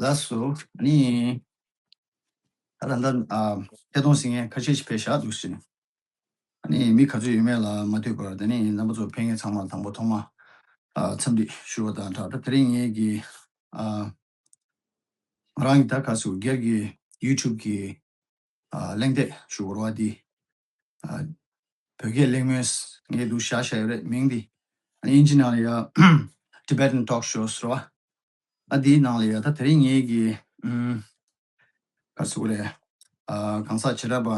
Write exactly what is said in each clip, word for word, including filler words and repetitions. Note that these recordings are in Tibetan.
ལགས་སོ། ཨ་ནི། ད་ད་ལྟ་ཨ་ཐད་གཏོང་ཟིན་མཁན་ཁ་ཤས་ཤིག་ཕེབས་བཞག་འདུག་ཟེར། ཨ་ནི་མི་ག་ཚོད་ཡོད་མེད་ལ་མ་ལྟོས་པར་དེ་ནི་རྣམ་པ་ཚོ་ཕེབས་མཁན་ཚང་མ་དང་པོ་ཐོག་མ་ཨ་འཚམས་འདྲི་ཞུ་བ་དང་སྦྲགས། ད་དེ་རིང་ངེད་ཀྱི་ཨ་ང་རང་གི་ད་ག་ཟེར་སྒེར་གྱི་YouTube་གི་ཨ་གླེང་སྟེགས་ཞུ་བར་བ་འདི་ཨ་བོད་སྐད་གླེང་མོལ་ངས་འདུག་བཞག་བཞག་ཡོད་རེད། མིང་འདི་ཨ་ནི་དབྱིན་ཇི་ནང་ལ་ཡ་Tibetan Talk Shows་རེད་བ། ཨ་འདིའི་ནང་ལ་ཡ་ད་དེ་རིང་ངེད་ཀྱི་ཨུམ་ག་ཟེར་དགོས་རེད། ཨ་གང་ཟག་བྱེ་བྲག་པ་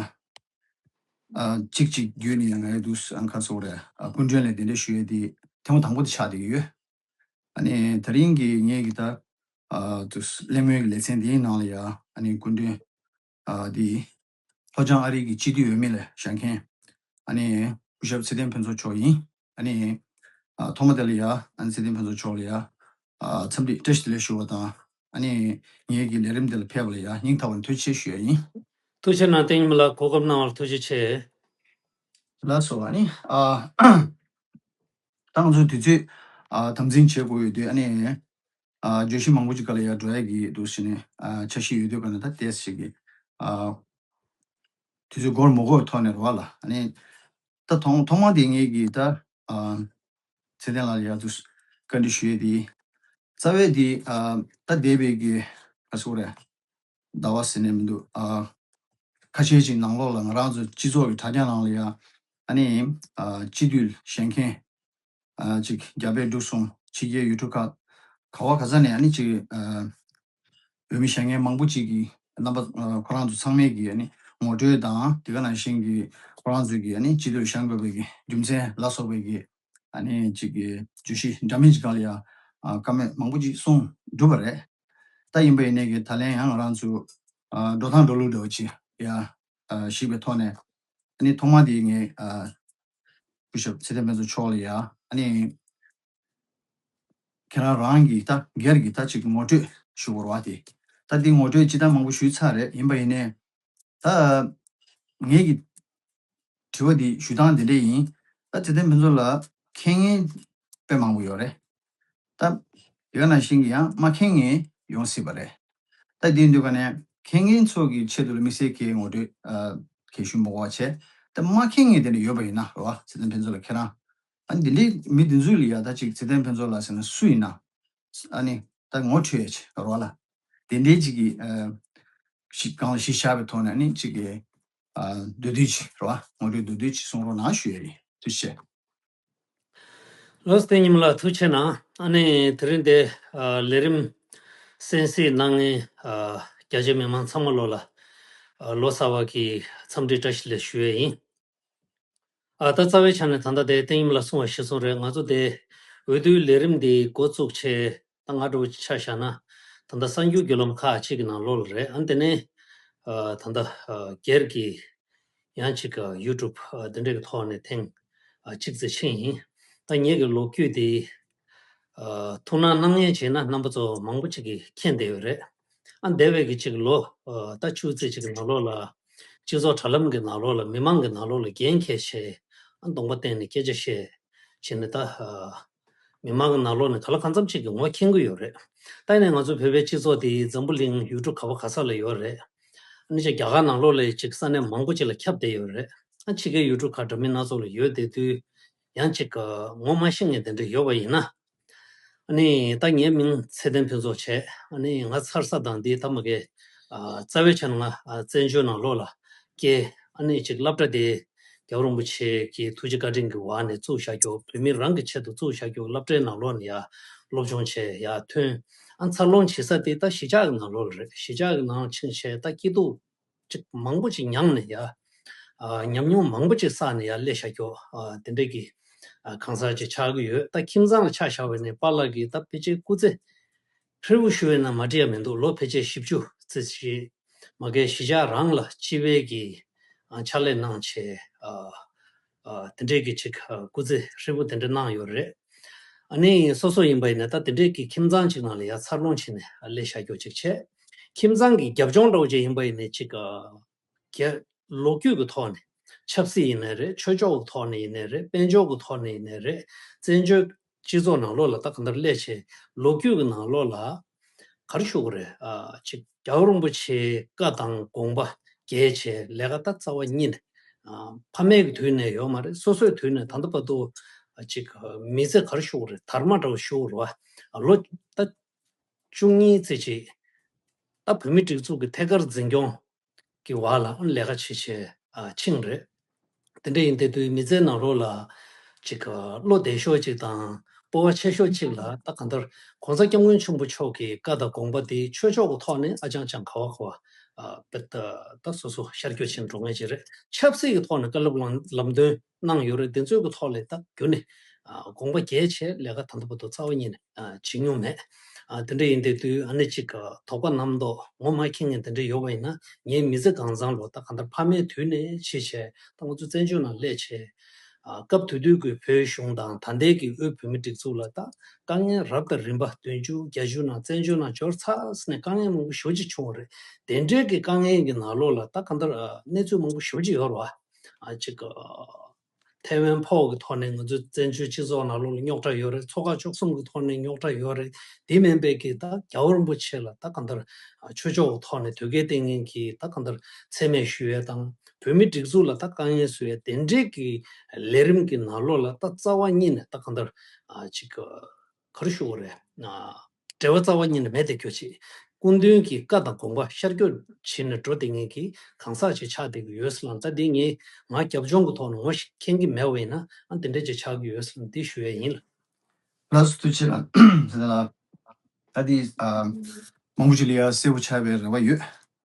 ཨ་གཅིག་གཅིག་བརྒྱུད་ནས་ཡ་ང་ཡ་འདུག་ཨ་ག་ཟེར་དགོས་རེད། ཨ་སྐུ་མགྲོན་ལ་གདན་འདྲེན་ཞུ་ཡས་འདི་ཐེངས་མ་དང་པོ་དེ་ཆགས་བསྡད་ཀྱི་ཡོད། ཨ་ནི་དེ་རིང་གི་ངེད་ཀྱི་ད་ཨ་དུ་གླེང་མོལ་གྱི་ལེ་ཚན་འདིའི་ནང་ལ་ཡ་ཨ་ནི་སྐུ་མགྲོན་ཨ་འདི་ལྷོ་བྱང་ཨ་རི་གི་སྤྱི་འཐུས་འོས་མི་ལ་བཞེངས་མཁན་ཨ་ནི་སྐུ་ཞབས་ཚེ་བརྟན་ཕུན་ཚོགས་མཆོག་ཡིན། ཨ་ནི་ཨ་ཐོག་མ་དེ་ལ་ཡ་ཨ་ནི་ཚེ་བརྟན་ཕུན་ཚོགས་མཆོག་ལ་ཡ་ཨ་འཚམས་འདྲི་བཀྲ་ཤིས་བདེ་ལེགས་ཞུ་བ་དང་། ཨ་ནི་ངེད་ཀྱི་ལས་རིམ་དེ་ལ་ཕེབས་པ་ལ་ཡ་སྙིང་ཐག་པ་ནས་ཐུགས་རྗེ་ཆེ་ཞུ་ཡ་ཡིན། ཐུགས་རྗེ་གནང་། བསྟན་ཉི་མ་ལགས་གོ་སྐབས་གནང་བར་ཐུགས་རྗེ་ཆེ། ལགས་སོ། ཨ་ནི་ཨ་ད་ང་ཚོ་དུས་ཚོད་ཨ་དམ་འཛིན་བྱེད་དགོས་ཡོད་དུས་ཨ་ནི་ཨ་བརྗོད་གཞི་མང་པོ་ཅིག་སྒང་ལ་ཡ་འགྲོ་ཡ་གི་འདུག་ཟེར་ནས་ཨ་འཆར་གཞི་ཡོད་དུས་ག་ནས་ད་ཏོག་ཙམ་ཞིག་གི་ཨ་དུས་ཚོད་འགོར་མ་འགོར་ཐོག་ནས་རེད་བ་ལ། ཨ་ནི་ད་ཐོག་ཐོག་མ་དེ་ངེད་ཀྱིས་ད་ཨ་ཚེ་བརྟན་ལགས་ལ་ཡ་འདུག་བཀའ་འདྲི་ཞུ་ཡས་དེ་རྩ་བའི་དེ་ཨ་ད་འདས་པའི་གི་ག་ཟེར་དགོས་རེད། ཟླ་བ་ཟེར་ནས་མི་འདུག་ཨ་ཁ་ཤས་ཅིག་ནང་ལོགས་ལ་ང་རང་ཚོ་སྤྱི་ཚོགས་ཀྱི་དྲ་རྒྱ་ནང་ལ་ཡ་ཨ་ནི་ཨ་སྤྱི་འཐུས་བཞེངས་མཁན་ཨ་ཅིག་རྒྱ་བལ་འབྲུག་གསུམ་ཕྱི་རྒྱལ་ཡུལ་གྲུ་ཁག་ག་བ་ག་ས་ནས་ཨ་ནི་ཅིག་ཨ་འོས་མི་བཞེངས་མཁན་མང་པོ་ཅིག་གིས་རྣམ་པ་ཨ་ཁོ་རང་ཚོ་ཚང་མས་ཀྱིས་ཨ་ནི་ངོ་སྤྲོད་དང་དེ་ག་ནང་བཞིན་གྱི་ཁོ་རང་ཚོས་ཀྱིས་ཨ་ནི་སྤྱི་འཐུས་བཞེངས་དགོས་པའི་གི་རྒྱུ་མཚན་ལ་སོགས་པའི་གི་ཨ་ནི་ཅིག་གི་བརྗོད་གཞི་འདྲ་མིན་ཅིག་སྒང་ལ་ཡ་ཨ་བཀའ་མོལ་མང་པོ་ཅིག་གསུངས་གྲུབ་པ་རེད། ད་ཡིན་པ་ཡིན་ནའི་གི་ད་ལན་ཡང་ང་རང་ཚོ་ཨ་འགྲོ་སྟངས་འགྲོ་ལུགས་འདྲ་བོ་ཅིག་ཡ་ཨ་ཞིག་པའི་ཐོག་ནས་ཨ་ནི་ཐོག་མ་དེ་ངས་ཨ་སྐུ་ཞབས་ཚེ་བརྟན་ཕུན་ཚོགས་མཆོག་ལ་ཡ་ཨ་ནི་ཁྱེད་རང་རང་གི་ད་སྒེར་གྱི་ད་ཅིག་ངོ་སྤྲོད་ཞུ་དགོས་རེད་བ། དེ་ད་དེ་ངོ་སྤྲོད་ཅི་ལྟར་མང་པོ་ཞུས་ཚར་རེད། ཡིན་པ་ཡིན་ནའི་ད་ངེད་ཀྱི་དྲི་བ་འདི་ཞུ་སྟངས་འདི་འདྲ་ཡིན། ད་ཚེ་བརྟན་ཕུན་ཚོགས་ལགས་མཁྱེན་མཁན་དཔེ་མང་པོ་ཡོད་རེད། ད་དེ་ག་ནང་བཞིན་གྱི་ཡང་མ་མཁྱེན་མཁན་ཡོང་སྲིད་པ་རེད། ད་དེ་ཡིན་དུས་ག་ནས་མཁྱེན་མཁན་ཚོ་གི་ཆེད་དུ་ལ་དམིགས་བསལ་གྱི་ངོ་སྤྲོད་ཨ་གལ་ཞུ་མ་དགོས་པ་བྱས། ད་མ་མཁྱེན་མཁན་དེ་འདྲ་ཡོད་པ་ཡིན་ན་རེད་བ། ཚེ་བརྟན་ཕུན་ཚོགས་ལགས་ཁྱེད་རང་ཨ་འདི་འདྲའི་མི་འདི་ཚོའི་ལ་ཡ་ད་ཅིག་ཚེ་བརྟན་ཕུན་ཚོགས་ལགས་ཟེར་ན་སུ་ཡིན་ན། ཨ་ནི་ད་ངོ་འཕྲོད་ཡ་ཆེ་རོགས་ལ། དེ་འདྲའི་ཅིག་གི་ཨ་ཞིག་གང་ལ་གཞི་བཞག་པའི་ཐོག་ནས་ཨ་ནི་ཅིག་གི་ཨ་མདོར་བསྡུས་ཅིག་རོགས་ངོ་སྤྲོད་མདོར་བསྡུས་ཅིག་གསུང་རོགས་གནང་ཞུ་ཡ་ཡིན། ཐུགས་རྗེ་ཆེ། ལགས་སོ། བསྟན་ཉི་མ་ལགས་ཐུགས་རྗེ་གནང་། ཨ་ནི་དེ་རིང་འདི་ཨ་ལས་རིམ་གསན་གཟིགས་གནང་མཁན་ཨ་རྒྱ་ཆེ་མི་མང་ཚང་མ་ལོ་ལ་ཨ་ལོ་གསར་བ་གི་འཚམས་འདྲི་བཀྲ་ཤིས་བདེ་ལེགས་ཞུ་ཡས་ཡིན། ཨ་ད་རྩ་བའི་ཆ་ནས་ད་ལྟ་དེ་བསྟན་ཉི་མ་ལགས་གསུངས་པ་གཞིར་བཟུང་རེད། ང་ཚོ་དེ་འོས་བསྡུའི་ལས་རིམ་འདི་འགོ་བཙུགས་བྱས་ད་ང་འདྲ་བོ་ཆ་བཞག་ན་ད་ལྟ་གསར་འགྱུར་བརྒྱུད་ལམ་ཁག་ཅིག་གི་ནང་ལོགས་ལ་རེད། ཨ་ནི་དེ་ནས་ཨ་ད་ལྟ་ཨ་སྒེར་གྱི་ཡང་ཅིག་ཨ་ཡུ་ཊུབ་ཨ་དེ་འདྲ་གི་ཐོག་ནས་ཐེངས་ཨ་གཅིག་ཙམ་ཕྱིན་ཡིན། ད་ངེད་ཀྱི་ལོ་རྒྱུས་དེ་ཨ་ཐུགས་སྣང་གནང་མཁན་བྱས་ན་རྣམ་པ་ཚོ་མང་པོ་ཅིག་གིས་མཁྱེན་བསྡད་ཡོད་རེད། ཨ་འདས་པའི་གི་ཅིག་ལོ་ཨ་ད་བཅུ་ཙམ་ཅིག་གི་ནང་ལོགས་ལ་སྤྱི་ཚོགས་དྲ་ལམ་གྱི་ནང་ལོགས་ལ་མི་མང་གི་ནང་ལོགས་ལ་འགན་འཁྱེར་བྱས་ཨ་གདོང་པ་བསྟན་ནས་སྐད་ཆ་བཤད་བྱས་ནས་ད་ཨ་མི་མང་གི་ནང་ལོགས་ནས་ག་ལ་གང་འཚམ་ཅིག་གི་ངོ་མཁྱེན་གྱི་ཡོད་རེད། ད་ཡིན་ནའི་ང་ཚོ་བོད་པའི་སྤྱི་ཚོགས་དེ་འཛམ་བུ་གླིང་ཡུལ་གྲུ་ག་བ་ག་ས་ལ་ཡོད་རེད། ཨ་ནི་ཅིག་རྒྱ་གར་ནང་ལོགས་ལ་ཅིག་ས་གནས་མང་པོ་ཅིག་ལ་ཁྱབ་བསྡད་ཡོད་རེད། ཨ་ཕྱི་རྒྱལ་ཡུལ་གྲུ་ཁག་འདྲ་མིན་སྣ་ཚོགས་ལ་ཡོད་བསྡད་དུས་ཡང་ཅིག་ངོ་མ་ཤེས་མཁན་དེ་འདྲ་ཡོད་པ་ཡིན་ན། ཨ་ནི་ད་ངའི་མིང་ཚེ་བརྟན་ཕུན་ཚོགས་བྱས། ཨ་ནི་ང་འཚར་ས་དང་འདི་ད་མ་གི་ཨ་རྩ་བའི་ཆ་ནས་ང་ཨ་བཙན་བྱོལ་ནང་ལོགས་ལ་སྐྱེས། ཨ་ནི་ཅིག་སློབ་གྲྭ་དེ་རྒྱལ་བ་རིན་པོ་ཆེ་གི་ཐུགས་རྗེ་བཀའ་དྲིན་གྱི་འོག་ནས་བཙུགས་བཞག་རྒྱུ། བོད་མི་རང་གི་ཆེད་དུ་བཙུགས་བཞག་རྒྱུ། སློབ་གྲྭའི་ནང་ལོགས་ནས་ཡར་སློབ་སྦྱོང་བྱས་ཡར་ཐོན། ཨ་འཚར་ལོངས་བྱེད་ས་དེ་ད་གཞིས་ཆགས་ཀྱི་ནང་ལོགས་ལ་རེད། གཞིས་ཆགས་ཀྱི་ནང་ཕྱིན་བྱས་ད་སྐྱིད་སྡུག་ཅིག་མང་པོ་ཅིག་མྱངས་ནས་ཡ། ཨ་ཉམས་མྱོང་མང་པོ་ཅིག་བསགས་ནས་ཡར་སླེབས་བཞག་རྒྱུ། ཨ་དེ་འདྲས་ཀྱི་ཨ་གང་ཟག་ཅིག་ཆགས་ཀྱི་ཡོད། ད་ཁྱིམ་ཚང་ལ་ཆ་བཞག་པ་ཡིན་ན་པཱ་ལགས་ཀྱིས་ད་ཕལ་ཆེར་སྐུ་ཚེ་ཧྲིལ་པོ་ཞུ་བས་ན་མ་འགྲིག་ཡ་མི་འདུག་ལོ་ཕལ་ཆེར་བཞི་བཅུ་ཙམ་ཞིག་མ་གིའི་གཞིས་ཆགས་རང་ལ་སྤྱི་པའི་གི་ཨ་ཕྱག་ལས་གནང་བྱས། ཨ་ཨ་དེ་འདྲས་ཀྱི་ཅིག་ཨ་སྐུ་ཚེ་ཧྲིལ་པོ་དེ་འདྲ་གནང་ཡོད་རེད། ཨ་ནི་སོ་སོ་ཡིན་པ་ཡིན་ན་ད་དེ་འདྲས་ཀྱི་ཁྱིམ་ཚང་ཅིག་ནང་ལ་ཡར་འཚར་ལོངས་བྱས་ནས་སླེབས་བཞག་རྒྱུ་ཅིག་བྱས། ཁྱིམ་ཚང་གི་རྒྱབ་ལྗོངས་འདྲ་བོ་ཅིག་ཡིན་པ་ཡིན་ནའི་ཅིག་ཨ་རྒྱ་ལོ་རྒྱུས་ཀྱི་ཐོག་ནས་ཆབ་སྲིད་ཡིན་ནའི་རེད། ཆོས་ཕྱོགས་ཀྱི་ཐོག་ནས་ཡིན་ནའི་རེད། དཔལ་འབྱོར་གྱི་ཐོག་ནས་ཡིན་ནའི་རེད། བཙན་བྱོལ་སྤྱི་ཚོགས་ནང་ལོགས་ལ་ད་གང་ལྟར་སླེབས་བྱས་ལོ་རྒྱུས་ཀྱི་ནང་ལོགས་ལ་ ག་རེ་ཞུ་དགོས་རེད། ཨ་ཅིག་རྒྱལ་བ་རིན་པོ་ཆེའི་བཀའ་དང་དགོངས་པ་རྒྱས་བྱས་ལས་ཀ་ད་རྩ་བ་ཉིད་ནས་ཨ་ཕ་མེས་ཀྱི་དུས་ནས་ཡོད་མ་རེད། སོ་སོའི་དུས་ནས་ད་ལྟ་བར་དུ་ཨ་ཅིག་མི་ཚེ་ག་རེ་ཞུ་དགོས་རེད། དར་མ་འདྲ་བོ་ཞུ་དགོས་རེད་བ། ཨ་ལོ་ད་བཅུ་གཉིས་ཙམ་ཅིག་ད་བོད་མི་སྒྲིག་འཛུགས་ཀྱི་ཐད་ཀར་འཛིན་སྐྱོང་གི་བར་ལ་ལས་ཀ་བྱེད་བྱས་ཨ་ཕྱིན་རེད། དེ་འདྲ་ཡིན་དེ་དུས་མི་ཚེའི་ནང་ལོགས་ལ་ཅིག་བློ་བདེ་ཤོས་ཅིག་དང་སྤོབས་པ་ཆེ་ཤོས་ཅིག་ལ་ད་གང་ལྟར་༸གོང་ས་༸སྐྱབས་མགོན་ཆེན་པོ་མཆོག་གི་བཀའ་དང་དགོངས་པ་དེ་ཆོས་ཕྱོགས་ཀྱི་ཐོག་ནས་ཨ་ཅང་ཅང་ག་བ་ག་བ་ཨ་དཔེ་ད་ད་སོ་སོ་ཤར་བསྐྱོད་ཕྱིན་འགྲོ་མཁན་ཅིག་རེད། ཆབ་སྲིད་ཀྱི་ཐོག་ནས་བཀའ་སློབ་ལམ་ལམ་སྟོན་གནང་ཡོད་རེད། དེ་ཚོའི་གི་ཐོག་ལས་ད་རྒྱུན་ནས་ཨ་དགོངས་པ་རྒྱས་བྱས་ལས་ཀ་ད་ལྟ་བར་དུ་རྩ་བ་ཉིད་ནས་ཨ་བྱེད་མྱོང་མེད། ཨ་དེ་འདྲ་ཡིན་དེ་དུས་ཨ་ནི་ཅིག་ཨ་དོགས་པ་རྣམ་རྟོག་ངོ་མ་འཁྱེར་མཁན་དེ་འདྲ་ཡོད་པ་ཡིན་ན་ངའི་མི་ཚེ་གང་བཟང་ལོ་ད་གང་ལྟར་ཕ་མའི་དུས་ནས་བྱས་བྱས་ད་ང་ཚོ་བཙན་བྱོལ་ནང་སླེབས་བྱས་ཨ་སྐབས་དེ་དུས་ཀྱི་བོད་གཞུང་དང་ད་ལྟའི་གི་དབུས་བོད་མི་སྒྲིག་འཛུགས་ལ་ད་དཀའ་ངལ་རབ་དང་རིམ་པ་བདུན་ཅུ་བརྒྱད་ཅུ་ནང་བཙན་བྱོལ་ནང་འབྱོར་ཚར་ནས་དཀའ་ངལ་མང་པོ་ཞེ་པོ་ཅིག་བྱུང་བ་རེད། དེ་འདྲའི་གི་དཀའ་ངལ་གྱི་ནང་ལོགས་ལ་ད་གང་ལྟར་ཨ་གནས་ཚུལ་མང་པོ་ཞེ་པོ་ཅིག་ཡོད་རེད་བ། ཨ་ཅིག་ཨ་ཐའེ་ཝན་ཕོག་གི་ཐོག་ནས་ང་ཚོ་བཙན་བྱོལ་སྤྱི་ཚོགས་ནང་ལོགས་ལ་རྙོག་དྲ་ཡོད་རེད། ཚོགས་ཁག་བཅུ་གསུམ་གི་ཐོག་ནས་རྙོག་དྲ་ཡོད་རེད། དེ་མིན་པའི་གི་ད་རྒྱལ་བ་རིན་པོ་ཆེ་ལ་ད་གང་ལྟར་ཨ་ཆོས་ཕྱོགས་ཀྱི་ཐོག་ནས་དོལ་རྒྱལ་བསྟེན་མཁན་གྱི་ད་གང་ལྟར་མཚན་སྨད་ཞུ་ཡས་དང་བོད་མི་སྒྲིག་འཛུགས་ལ་ད་དཀའ་ངལ་བཟོ་ཡས་དེ་འདྲའི་གི་ལས་རིམ་གྱི་ནང་ལོགས་ལ་ད་རྩ་བ་ཉིད་ནས་ད་གང་ལྟར་ཨ་ཅིག་ག་རེ་ཞུ་དགོས་རེད། ཨ་འབྲེལ་བ་རྩ་བ་ཉིད་ནས་མེད་དེ་ཁྱོད་ཅིག་སྐུ་མདུན་གྱི་བཀའ་དང་དགོངས་པ་ཤར་བསྐྱོད་བྱས་ནས་འགྲོ་བསྡད་མཁན་གྱི་གང་ཟག་ཅིག་ཆགས་བསྡད་ཀྱི་ཡོད་ཟེར་ལ། ད་འདི་ངས་ང་རྒྱབ་ལྗོངས་ཀྱི་ཐོག་ནས་ངོ་ཤེས་མཁྱེན་གྱི་མེད་པ་ཡིན་ན་ཨ་འདི་འདྲ་ཅིག་ཆགས་ཀྱི་ཡོད་ཟེར་ལ་འདི་ཞུ་ཡས་ཡིན་ལ། ལགས་སོ་ཐུགས་རྗེ་ཆེ་ལགས། ད་ལྟ་ཨ་མང་པོ་ཅིག་ལ་ཡ་གསལ་པོ་ཆགས་པའི་རེ་བ་ཡོད།